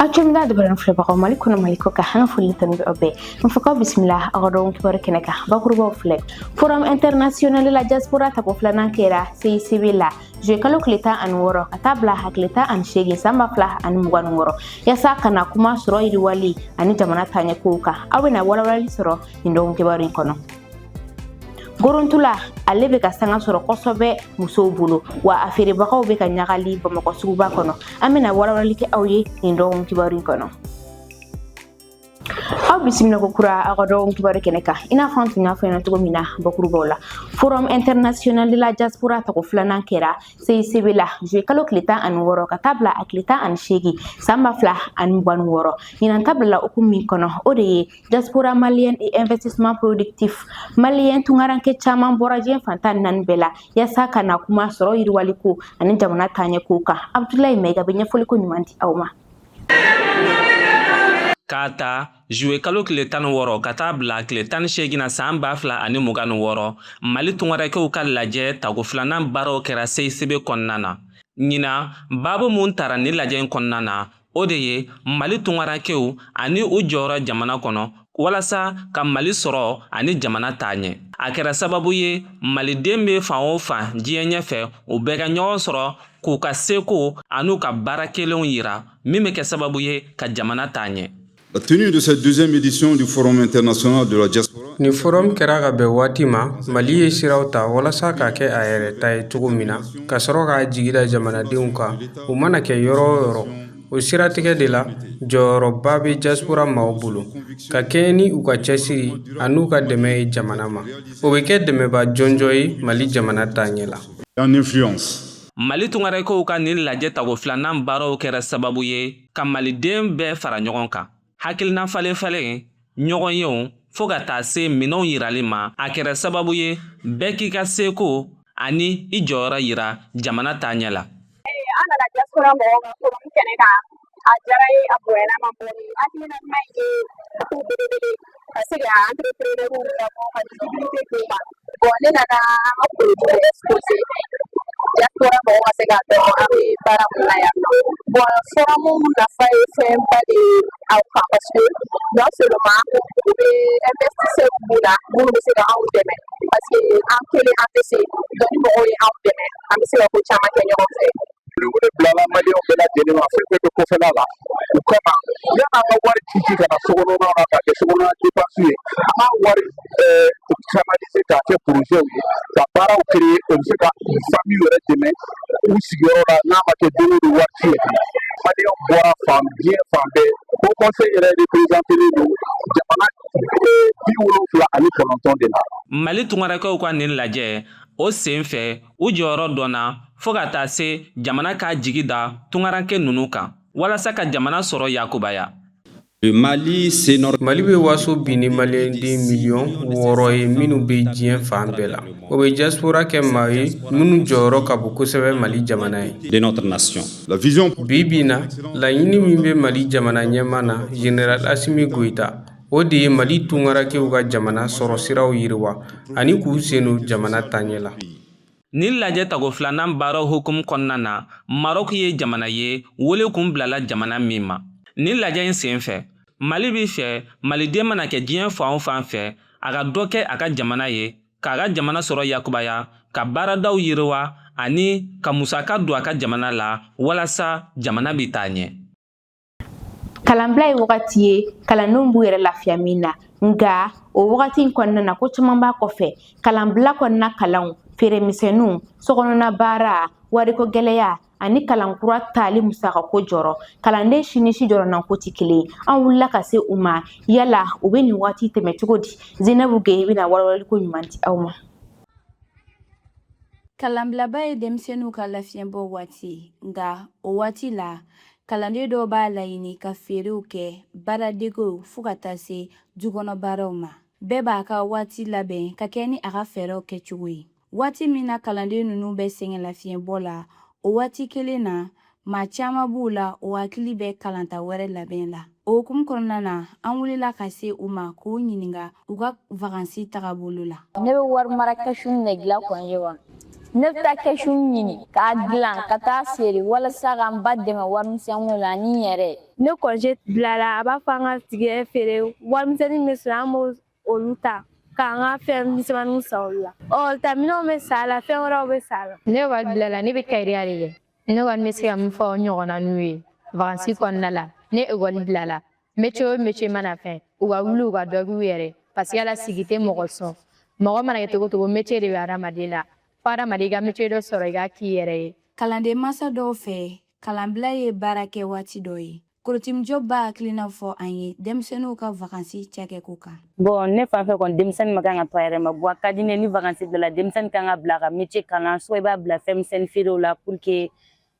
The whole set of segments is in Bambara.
Aw cɛmida dabaranin filɛbagaw, Mali kɔnɔ, Mali kɔ kan, an ka foli tanu bɛ aw bɛɛ. N fɔ k'aw bisimila aw ka dɔgɔkun kibaru kɛnɛ kan. Bakurubaw filɛ: Forum international de la diaspora tako filanan kɛra CICB la juillet kalo tile 16 ka taa bila a tile 18 san 2026, yaasa ka na kuma sɔrɔ yiriwali ani jamana taaɲɛkow kan. Aw bɛna walawalali sɔrɔ nin dɔgɔkun kibaru in kɔnɔ. Gorontula, ale bɛ ka sanga sɔrɔ kosɛbɛ musow bolo, wa a feerebagaw bɛ ka ɲagali Bamakɔ suguba kɔnɔ. An bɛna walawalali kɛ aw ye nin dɔgɔkun kibaru in kɔnɔ. Aw bisimila ko kura aw ka dɔgɔkun kibaru kɛnɛ kan. I n'a fɔ an tun y'a fɔ ɲɛna cogo min na bakurubaw la, Forum international de la diaspora tako filanan kɛra CICB la juillet kalo tile 16 ka taa bila a tile 18 san 2026. Ɲinan ta bila hukumu min kɔnɔ, o de ye diaspora malienne et investissement productif. Maliyɛn tungaranke caman bɔra diɲɛ fan 14 bɛɛ la yaasa ka na kuma sɔrɔ yiriwaliko ani jamana taaɲɛkow kan. Abudulayi Mayiga bɛ ɲɛfɔliko ɲuman di aw ma. K'a ta juillet kalo tile 16 ka taa bila tile 18 na san 2026, Mali tungarakɛw ka lajɛ tako filanan baaraw kɛra CICB kɔnɔna na. Ɲinan, baabu mun tara nin lajɛ in kɔnɔna na, o de ye Mali tungarakɛw ani u jɔyɔrɔ jamana kɔnɔ walasa ka Mali sɔrɔ ani jamana taa ɲɛ. A kɛra sababu ye maliden bɛ fan o fan diɲɛ ɲɛfɛ, u bɛɛ ka ɲɔgɔn sɔrɔ k'u ka seko an'u ka baara kelenw yira, min bɛ kɛ sababu ye ka jamana taa ɲɛ. La tenue de cette deuxième édition du Forum international de la diaspora. Ni forum kɛra ka bɛn waati ma, Mali ye siraw ta walasa ka kɛ a yɛrɛ ta ye cogo min na, ka sɔrɔ k'a jigi da jamanadenw kan, u mana kɛ yɔrɔ o yɔrɔ. O siratigɛ de la, jɔyɔrɔba bɛ diaspora maaw bolo ka kɛɲɛ ni u ka cɛsiri an'u ka dɛmɛ ye jamana ma. O bɛ kɛ dɛmɛba jɔnjɔn ye Mali jamana taaɲɛ la. En influence. Mali tungarakɛw ka nin lajɛ tako filanan baaraw kɛra sababu ye ka maliden bɛɛ fara ɲɔgɔn kan, hakilina falen falen, ɲɔgɔn yew, fɔɔ ka taa se minɛnw yirali ma. A kɛra sababu ye bɛɛ k'i ka seko ani i jɔyɔrɔ yira jamana taaɲɛ la. An nana diaspora mɔgɔw ka forum kɛnɛ kan. A diyara ye, a bonyana ma bɔni. Hakilina ɲuman ye ko belebele ka se ka entrepreneur labɔ, ka visibilité d'u ma. Bon, ne nana an ka produit exposer, diaspora mɔgɔw ka se k'a dɔn an bɛ baara mun na yan nɔ. Bon, forum nafa ye fɛnba de ye aw kan, parce que non seulement u bɛ investisseurs b'u la minnu bɛ se ka anw dɛmɛ, parce que an kelen an tɛ se. Donc ni mɔgɔw ye anw dɛmɛ, an bɛ se ka ko caman kɛ ɲɔgɔn fɛ. Wele bilala maliyɛnw bɛɛ lajɛlen ma, fɛn fɛn bɛ kɔfɛla la, u kama yan'an ka wari ci ci ka na sokɔnɔna na k'a kɛ sokɔnɔna dépense ye, an k'a wari canaliser k'a kɛ projet ye, ka baaraw créer. O bɛ se ka famille yɛrɛ dɛmɛ u sigiyɔrɔ la, n'a ma kɛ don o don wari ci ye. Maliyɛnw bɔra fan diɲɛ fan bɛɛ. Haut conseil yɛrɛ représenté don jamana 79 de la. Mali tungarakɛw ka nin lajɛ o sen fɛ, u jɔyɔrɔ dɔnna fɔɔ ka taa se jamana k'a jigi da tungarakɛ ninnu kan walasa ka jamana sɔrɔ yakubaya. Le Mali s'énorgueillit. Mali bɛ waso bi ni maliyɛnden miliyɔn 6 ye minnu bɛ diɲɛ fan bɛɛ la. O bɛ diaspora kɛ maa ye minnu jɔyɔrɔ ka bon kosɛbɛ Mali jamana ye. de notre nation. La vision Bi bi in na, laɲini min bɛ Mali jamana ɲɛmaa na, Général Asimi Goyita, o de ye Mali tungarakɛw ka jamana sɔrɔ siraw yiriwa ani k'u sen don jamana taaɲɛ la. Nin lajɛ tako filanan baaraw hukumu kɔnɔna na, Marɔku ye jamana ye wele kun bilala jamana min ma nin lajɛ in sen fɛ. Mali b'i fɛ maliden mana kɛ diɲɛ fan o fan fɛ, a ka dɔ kɛ a ka jamana ye, k'a ka jamana sɔrɔ yakubaya, ka baaradaw yiriwa ani ka musaka don a ka jamana la walasa jamana bɛ taa ɲɛ. Kalanbila ye wagati ye kalandenw b'u yɛrɛ lafiya min na, nka o wagati in kɔnɔna na, ko caman b'a kɔfɛ. Kalanbila kɔnɔna kalanw, feeremisɛnninw, sokɔnɔna baara, wariko gɛlɛya ani kalankura tali musakako jɔrɔ, kalanden si ni si jɔrɔnako tɛ kelen ye. An wulila ka se u ma, yala u bɛ nin waati tɛmɛ cogo di? Zenabu Geye bɛna walawaliko ɲuman di aw ma. Kalanbilaba ye denmisɛnninw ka lafiɲɛbɔ waati ye, nka o waati la, kalanden dɔw b'a laɲini ka feerew kɛ, baaradegew, fo ka taa se dukɔnɔ baaraw ma. Bɛɛ b'a ka waati labɛn ka kɛ ni a ka fɛɛrɛw kɛcogo ye. Waati min na kalanden ninnu bɛ sɛgɛn lafiɲɛbɔ la, o waati kelen na, maa caman b'u la, o hakili bɛ kalanta wɛrɛ labɛn la. O hukumu kɔnɔna na, an wulila ka se u ma k'u ɲininka u ka vacances tagabolo la. Ne bɛ wari mara kɛsu de dilan congé kɔnɔ. Ne bɛ taa kɛsu ɲini k'a dilan ka taa feere walasa ka n ba dɛmɛ warimisɛnko la ani n yɛrɛ. Ne congé bilala, a b'a fɔ an ka tigɛ feere, warimisɛnnin min bɛ sɔrɔ, an b'o olu ta k'an ka fɛn misɛnmaninw san olu la. Ɔ taminɛw bɛ san a la, fɛn wɛrɛw bɛ san a la. Ne ekɔli bilala, ne bɛ kayiriya de kɛ. Ne kɔni bɛ se ka min fɔ n ɲɔgɔnnaninw ye vacances kɔnɔna la, ne ekɔli bilala, métier o métier mana fɛn, u ka wuli u ka dɔ k'u yɛrɛ, parce que ala sigi tɛ mɔgɔ sɔn. Mɔgɔ mana kɛ cogo o cogo, métier de bɛ hadamaden na. Fo hadamaden i ka métier dɔ sɔrɔ, i k'a k'i yɛrɛ ye. Kalanden masa dɔw fɛ, kalanbila ye baara kɛ waati dɔ ye. Korotimjɔ b'a hakilina fɔ an ye denmisɛnninw ka vacances cakɛko kan. Bon, ne fan fɛ kɔni, denmisɛnnin ma kan ka to a yɛrɛ ma. Bon, a ka di ne ni vacances bilala, denmisɛnnin kan ka bila ka métier kalan, soit i b'a bila fɛn misɛnnin feerew la pour que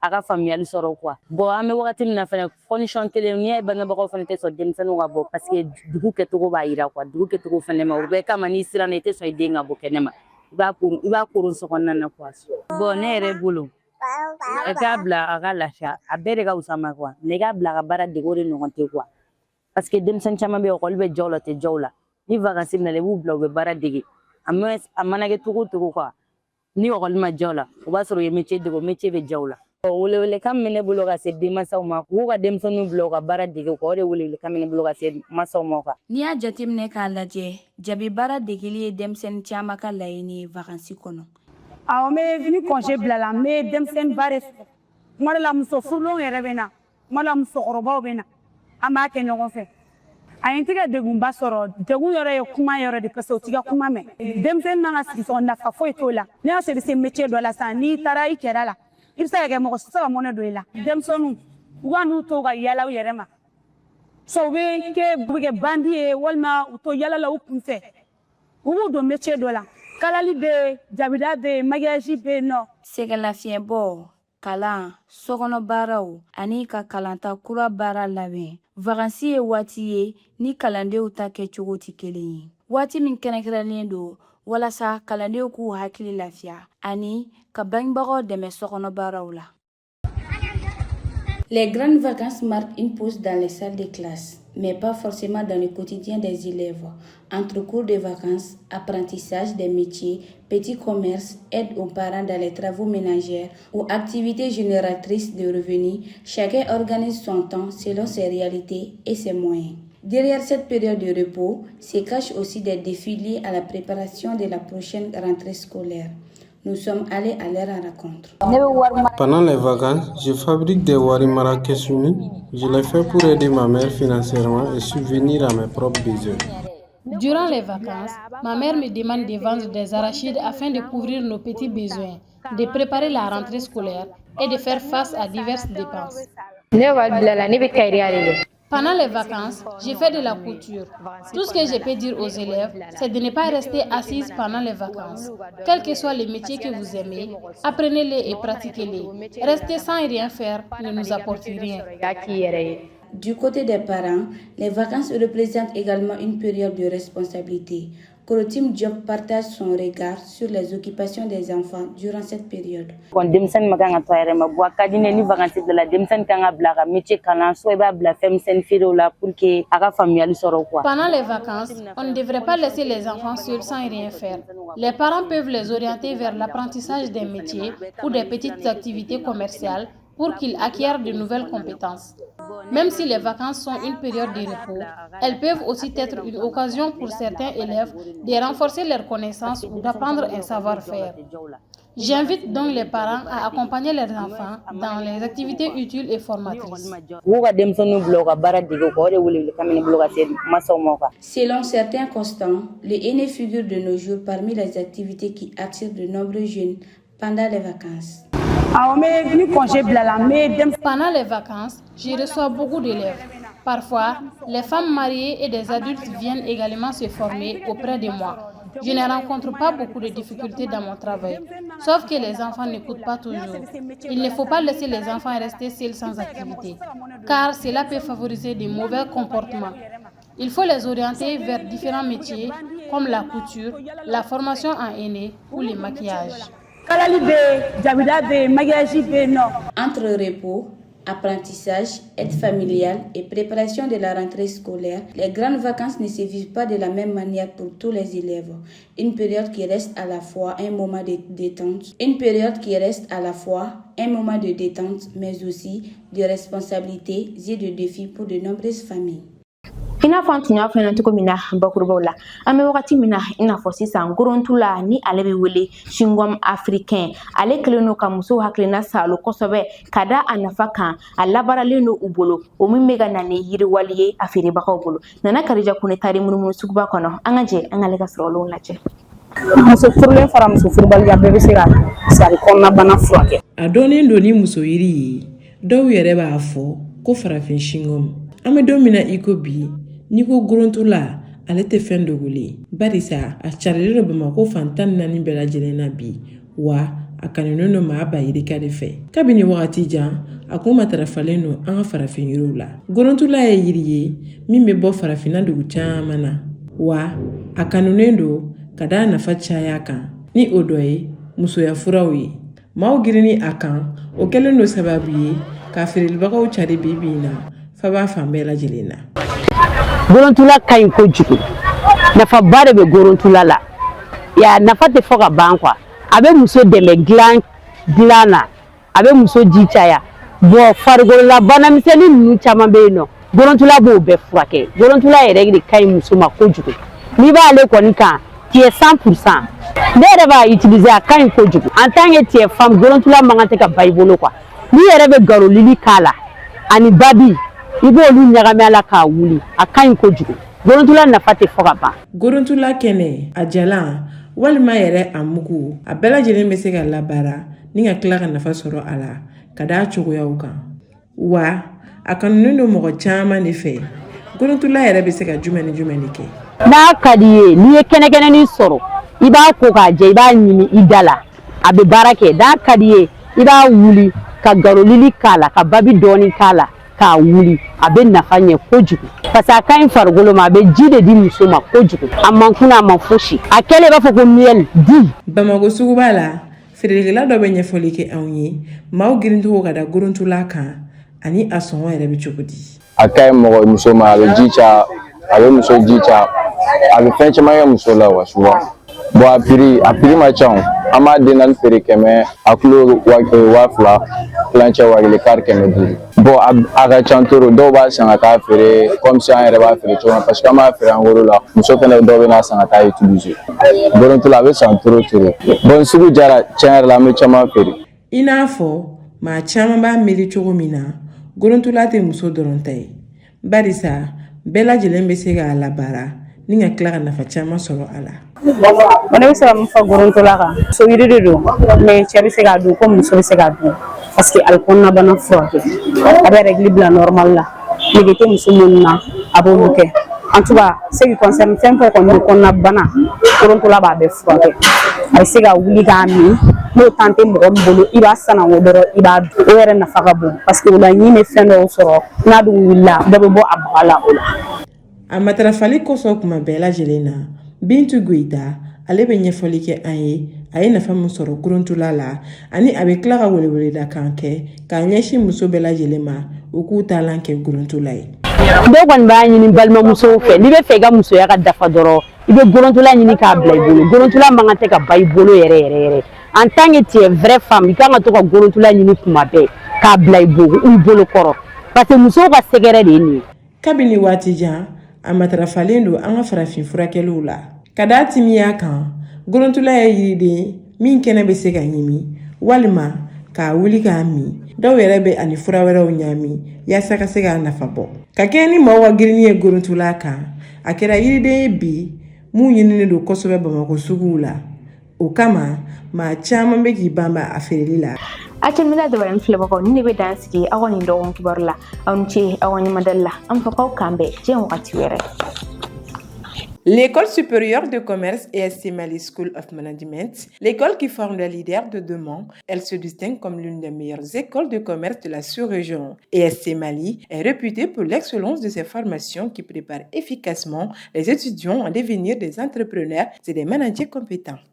a ka faamuyali sɔrɔ quoi. Bon, an bɛ wagati min na fɛnɛ, condition kelen, n'i y'a ye bangebagaw fɛnɛ tɛ sɔn denmisɛnninw ka bɔ, parce que dugu kɛcogo b'a yira quoi, dugu kɛcogo fɛnɛ ma o bɛɛ kama. N'i siranna, i tɛ sɔn i den ka bɔ kɛnɛ ma, i b'a koron, i b'a koron so kɔnɔna na quoi. Bon, ne yɛrɛ bolo, i k'a bila a ka lafiya, a bɛɛ de ka wusa ma quoi, mais i k'a bila a ka baara dege, o de ɲɔgɔn tɛ quoi, parce que denmisɛnnin caman bɛ yen, ekɔli bɛ jaw la, tɛ jaw la. Ni vacances bɛna, i b'u bila u bɛ baara dege. A mana kɛ cogo o cogo quoi, ni ekɔli ma jaw la, o b'a sɔrɔ u ye métier dege, o métier bɛ jaw la. Welewelekan min bɛ ne bolo ka se denmansaw ma, u k'u ka denmisɛnninw bila u ka baara dege quoi, o de welewelekan bɛ ne bolo ka se mansaw ma quoi. N'i y'a jateminɛ k'a lajɛ, jabi baara degeli ye denmisɛnnin caman ka laɲini ye vacances kɔnɔ. Awɔ, n bɛ ni congé bilala, n bɛ denmisɛnnin ba de sɔrɔ. Tuma dɔ la, muso furulenw yɛrɛ bɛ na, tuma dɔ la, musokɔrɔbaw bɛ na, an b'a kɛ ɲɔgɔn fɛ. A ye n tɛ ka degunba sɔrɔ. Degun yɔrɔ ye kuma yɔrɔ de, parce que u t'i ka kuma mɛn. Denmisɛnnin man ka sigi so kɔnɔ, nafa foyi t'o la. N'i y'a sɔrɔ i bɛ se métier dɔ la sisan, n'i taara i kɛra la, i bɛ se ka kɛ mɔgɔ si tɛ se ka mɔnɛ don i la. Denmisɛnninw, u ka n'u to ka yala u yɛrɛ ma so, u bɛ kɛ bandit ye, walima u to yala la u kun fɛ. U b'u don métier dɔ la, kalali bɛ yen, jabida bɛ yen, maquillage bɛ yen nɔ. Sɛgɛnlafiɲɛbɔ, kalan, sokɔnɔbaaraw ani ka kalanta kura baara labɛn, vacances ye waati ye ni kalandenw ta kɛcogo tɛ kelen ye, waati min kɛrɛnkɛrɛnlen don walasa kalandenw k'u hakili lafiya ani ka bangebagaw dɛmɛ sokɔnɔbaaraw la. Les grandes vacances marquent une pause dans les salles de classe, mais pas forcément dans le quotidien des élèves. Entre cours de vacances, apprentissage des métiers, petits commerces, aide aux parents dans les travaux ménagers ou activités génératrices de revenus, chacun organise son temps selon ses réalités et ses moyens. Derrière cette période de repos se cachent aussi des défis liés à la préparation de la prochaine rentrée scolaire. Nous sommes allés à leur rencontre. Pendant les vacances, je fabrique des warimara kesuni. Je les fais pour aider ma mère financièrement et subvenir à mes propres besoins. Durant les vacances, ma mère me demande de vendre des arachides afin de couvrir nos petits besoins, de préparer la rentrée scolaire et de faire face à diverses dépenses. Ne ekɔli bilala, ne bɛ kayiriya de kɛ. Pendant les vacances, j'ai fait de la couture. Tout ce que je peux dire aux élèves, c'est de ne pas rester assise pendant les vacances. Quel que soit le métier que vous aimez, apprenez-les et pratiquez-les. Rester sans rien faire ne nous apporte rien. I k'a k'i yɛrɛ ye. Du côté des parents, les vacances représentent également une période de responsabilité. Korotim Diop partage son regard sur les occupations des enfants durant cette période. Bon, denmisɛnnin ma kan ka to a yɛrɛ ma. Bon, a ka di ne ni vacances bilala, denmisɛnnin kan ka bila ka métier kalan, soit i b'a bila fɛn misɛnnin feerew la pour que a ka faamuyali sɔrɔ quoi. Pendant les vacances, on ne devrait pas laisser les enfants seuls sans rien faire. Les parents peuvent les orienter vers l'apprentissage des métiers ou des petites activités commerciales pour qu'ils acquièrent de nouvelles compétences. Même si les vacances sont une période de repos, elles peuvent aussi être une occasion pour certains élèves de renforcer leurs connaissances ou d'apprendre un savoir-faire. J'invite donc les parents à accompagner leurs enfants dans les activités utiles et formatrices. U k'u ka denmisɛnninw bila u ka baara dege quoi, o de welewelekan bɛ ne bolo ka se mansaw ma quoi. Selon certains constants, le henné figure de nos jours parmi les activités qui attirent de nombreux jeunes pendant les vacances. Awɔ, n bɛ ni congé bilala, n bɛ denmisɛnnin Pendant les vacances, je reçois beaucoup d'élèves. Parfois, les femmes mariées et des adultes viennent également se former auprès de moi. Je ne rencontre pas beaucoup de difficultés dans mon travail, sauf que les enfants n'écoutent pas toujours. Il ne faut pas laisser les enfants rester seuls sans activité, car cela peut favoriser de mauvais comportements. Il faut les orienter vers différents métiers comme la couture, la formation en henné ou le maquillage. Kalali bɛ yen, jabida bɛ yen, maquillage bɛ yen nɔ. Entre repos, Apprentissage, aide familiale et préparation de la rentrée scolaire, les grandes vacances ne se vivent pas de la même manière pour tous les élèves. Une période qui reste à la fois un moment de détente, une période qui reste à la fois un moment de détente, mais aussi de responsabilités et de défis pour de nombreuses familles. I n'a fɔ an tun y'a fɔ ɲɛna cogo min na bakurubaw la, an bɛ wagati min na i n'a fɔ sisan, gorontula ni ale bɛ wele chewing-gum africain, ale kɛlen don ka musow hakilina salo kosɛbɛ ka da a nafa kan. A labaaralen don u bolo, o min bɛ ka na ni yiriwali ye a feerebagaw bolo. Nana Karija Kone taari munumunu suguba kɔnɔ. An ka jɛ an k'ale ka sɔrɔlenw lajɛ. Muso furulen fara muso furubali kan, bɛɛ bɛ se ka sari kɔnɔnabana furakɛ. A dɔnnen don ni musoyiri ye. Dɔw yɛrɛ b'a fɔ ko farafin chewing-gum. An bɛ don min na i ko bi, n'i ko gorontula, ale tɛ fɛn dogolen, barisa a carilen don Bamakɔ fan 14 bɛɛ lajɛlen na bi, wa a kanunen don maa ba yirika de fɛ kabini wagati jan. A kun matarafalen don an ka farafin yiriw la. Gorontula ye yiri ye min bɛ bɔ farafinna dugu caman na, wa a kanunen don ka da nafa caya kan, ni o dɔ ye musoya furaw ye. Maaw girinni a kan, o kɛlen don sababu ye ka feerelibagaw cari bi bi in na faba fan bɛɛ lajɛlen na. Gorontula ka ɲi kojugu, nafaba de bɛ gorontula la ya, nafa tɛ fɔ ka ban quoi. A bɛ muso dɛmɛ dilan dilan na, a bɛ muso ji caya. Bon, farikolola banamisɛnnin ninnu caman bɛ yen nɔ, gorontula b'o bɛɛ furakɛ. Gorontula yɛrɛ de ka ɲi muso ma kojugu. N'i b'ale kɔni kan, tu es 100%. Ne yɛrɛ b'a utiliser, a ka ɲi kojugu. En tant que tu es femme, gorontula man kan tɛ ka ban i bolo quoi. N'i yɛrɛ bɛ garolili k'a la ani babi, i b'olu ɲagami a la k'a wuli, a ka ɲi kojugu. Gorontula nafa tɛ fɔ ka ban. Gorontula kɛnɛ, a jalan walima yɛrɛ a mugu, a bɛɛ lajɛlen bɛ se ka labaara ni ka tila ka nafa sɔrɔ a la ka d'a cogoyaw kan, wa a kanunen don mɔgɔ caman de fɛ. Gorontula yɛrɛ bɛ se ka jumɛn ni jumɛn de kɛ? N'a ka di ye, n'i ye kɛnɛkɛnɛnin sɔrɔ, i b'a ko k'a jɛ, i b'a ɲimi i da la, a bɛ baara kɛ. N'a ka di ye, i b'a wuli ka garolili k'a la, ka babi dɔɔni k'a la k'a wuli, a bɛ nafa ɲɛ kojugu parce que a ka ɲi farikolo ma. A bɛ ji de di muso ma kojugu. A man kunna, a ma fosi, a kɛlen i b'a fɔ ko miel di. Bamakɔ suguba la, feerelikɛla dɔ bɛ ɲɛfɔli kɛ anw ye maaw girincogo ka da gorontula kan ani a sɔngɔ yɛrɛ bɛ cogo di. A ka ɲi mɔgɔ muso ma, a bɛ ji ca, a bɛ muso ji ca, a bɛ fɛn caman kɛ muso la wa souvent. Bon, a prix ma ca o. An b'a den naani feere 100, a kilo 2000, tilancɛ 1000, kari 500. Bon, a ka ca trop. Dɔw b'a san ka taa feere comme si an yɛrɛ b'a feere cogo min na, parce que an b'a feere en gros la. Muso fɛnɛ dɔw bɛ n'a san ka taa utiliser. Gorontula, a bɛ san trop trop. Bon, sugu jara tiɲɛ yɛrɛ la, an bɛ caman feere. I n'a fɔ maa caman b'a miiri cogo min na, gorontula tɛ muso dɔrɔn ta ye, barisa bɛɛ lajɛlen bɛ se k'a labaara ni ka tila ka nafa caman sɔrɔ a la. Bon, ne bɛ se ka min fɔ gorontula kan, muso yiri de don, mais cɛ bɛ se k'a dun komi muso bɛ se k'a dun, parce que a bɛ kɔnɔnabana furakɛ, a bɛ règle bila normal la. Nege tɛ muso minnu na, a b'olu kɛ. En tout cas, ce qui concerne fɛn fɛn kɔni bɛ kɔnɔnabana, gorontula b'a bɛɛ furakɛ. A bɛ se ka wuli k'a min. N'o temps tɛ mɔgɔ min bolo, i b'a sanango dɔrɔn, i b'a dun. O yɛrɛ nafa ka bon parce que o la ɲin bɛ fɛn dɔw sɔrɔ, n'a dun wulila, dɔ bɛ bɔ a baga la o la. A matarafali kosɔn kuma bɛɛ lajɛlen na, Bintu Goyita, ale bɛ ɲɛfɔli kɛ an ye a ye nafa min sɔrɔ gorontula la, ani a bɛ tila ka weleweleda kan kɛ k'a ɲɛsin muso bɛɛ lajɛlen ma, u k'u taalan kɛ gorontula ye. Ne kɔni b'a ɲini balimamusow fɛ, n'i bɛ fɛ i ka musoya ka dafa dɔrɔn, i bɛ gorontula ɲini k'a bila i bolo. Gorontula man kan tɛ ka ban i bolo yɛrɛ yɛrɛ yɛrɛ. En tant que tu es vraie femme, i kan ka to ka gorontula ɲini kuma bɛɛ k'a bila i bolo kɔrɔ, parce que musow ka sɛgɛrɛ de ye nin ye. Kabini waati jan, a matarafalen don an ka farafin furakɛliw la ka da timiya kan. Gorontula ye yiriden min kɛnɛ bɛ se ka ɲimi walima k'a wuli k'a min. Dɔw yɛrɛ bɛ ani fura wɛrɛw ɲami yaasa ka se k'a nafa bɔ. Ka kɛɲɛ ni maaw ka girinni ye gorontula kan, a kɛra yiriden ye bi mun ɲininen don kosɛbɛ Bamakɔ suguw la. O kama, maa caman bɛ k'i banba a feereli la. Acɛmida dabaranin filɛbagaw, ni ne bɛ dan sigi aw ka nin dɔgɔkun kibaru la. Aw ni ce aw ka ɲɛmadali la. An fɔ k'aw k'an bɛn diɲɛ wagati wɛrɛ. L'école supérieure de commerce ESC Mali School of Management, l'école qui forme les leaders de demain, elle se distingue comme l'une des meilleures écoles de commerce de la sous-région. ESC Mali est réputée pour l'excellence de ses formations qui préparent efficacement les étudiants à devenir des entrepreneurs et des managers compétents.